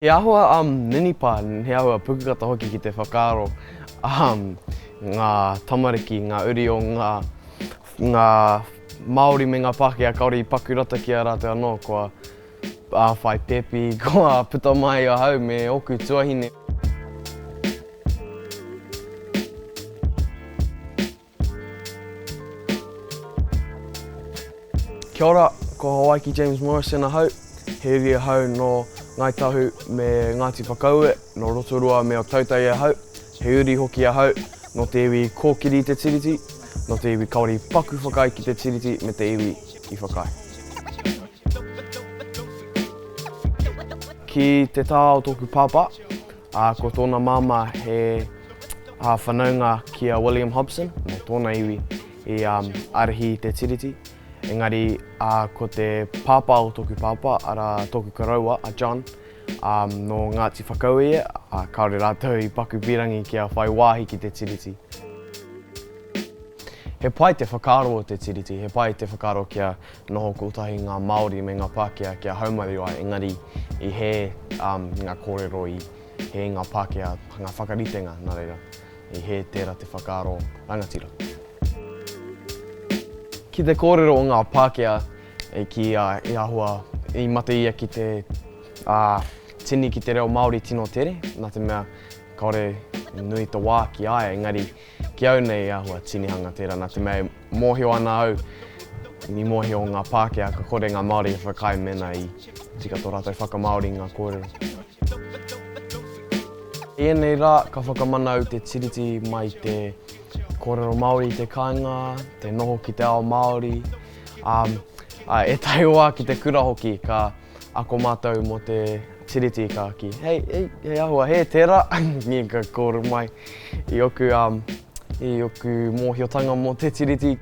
He āhua ninipa, he āhua pukukata hoki ki te whakaaro ngā tamariki, ngā uri o ngā, ngā Māori me ngā Pākehā kāore i paku rata ki a rātou anō, kua whai pēpi, kua puta mai ahau me ōku tuahine. Kia ora, ko Hawaiki James Morrison ahau, he uri ahau nō Ngāi Tahu me Ngāti Whakaue, nō Rotorua me Otautai ahau, he uri hoki ahau nō te iwi i kōkiri i te Tiriti, nō te iwi kāore i paku whakaae ki te Tiriti me te iwi i whakaae. Ki te taha o tōku pāpā, ā, ko tōna māmā he whanaunga ki a William Hobson, nō tōna iwi i ārahi i te Tiriti. Engari, ko te pāpā o tōku pāpā, arā, tōku koroua, a John, nō Ngāti Whakaue ia, ā, kāore rātou i paku pīrangi kia whai wāhi ki te Tiriti. He pai te whakaaro o te Tiriti, he pai te whakaaro kia noho kotahi ngā Māori me ngā Pākehā kia haumaru ai, engari i hē ngā kōrero i hē ngā Pākehā ngā whakaritenga, nā reira, i hē tērā te whakaaro rangatira. Ki te kōrero o ngā Pākehā i kī i āhua i mate ia ki te tini ki te reo Māori tino tere, nā te mea kāore nui te wā ki a ia, engari Ki au nei i āhua tinihanga tērā nā te mea e mōhio ana au, i mōhio ngā Pākehā ka kore ngā Māori e whakaae mēnā i tika tō rātou whakamāori i ngā kōrero. I ēnei rā ka whakamana au te Tiriti mai te kōrero Māori i te kāinga, te noho ki te ao Māori, ā, ētahi wā ki te kura hoki ka Ako mātou mō te Tiriti ka kī, hei, hei, he āhua hē tērā, ka kōrero mai i oku, um, i oku mōhiotanga mō te Tiriti.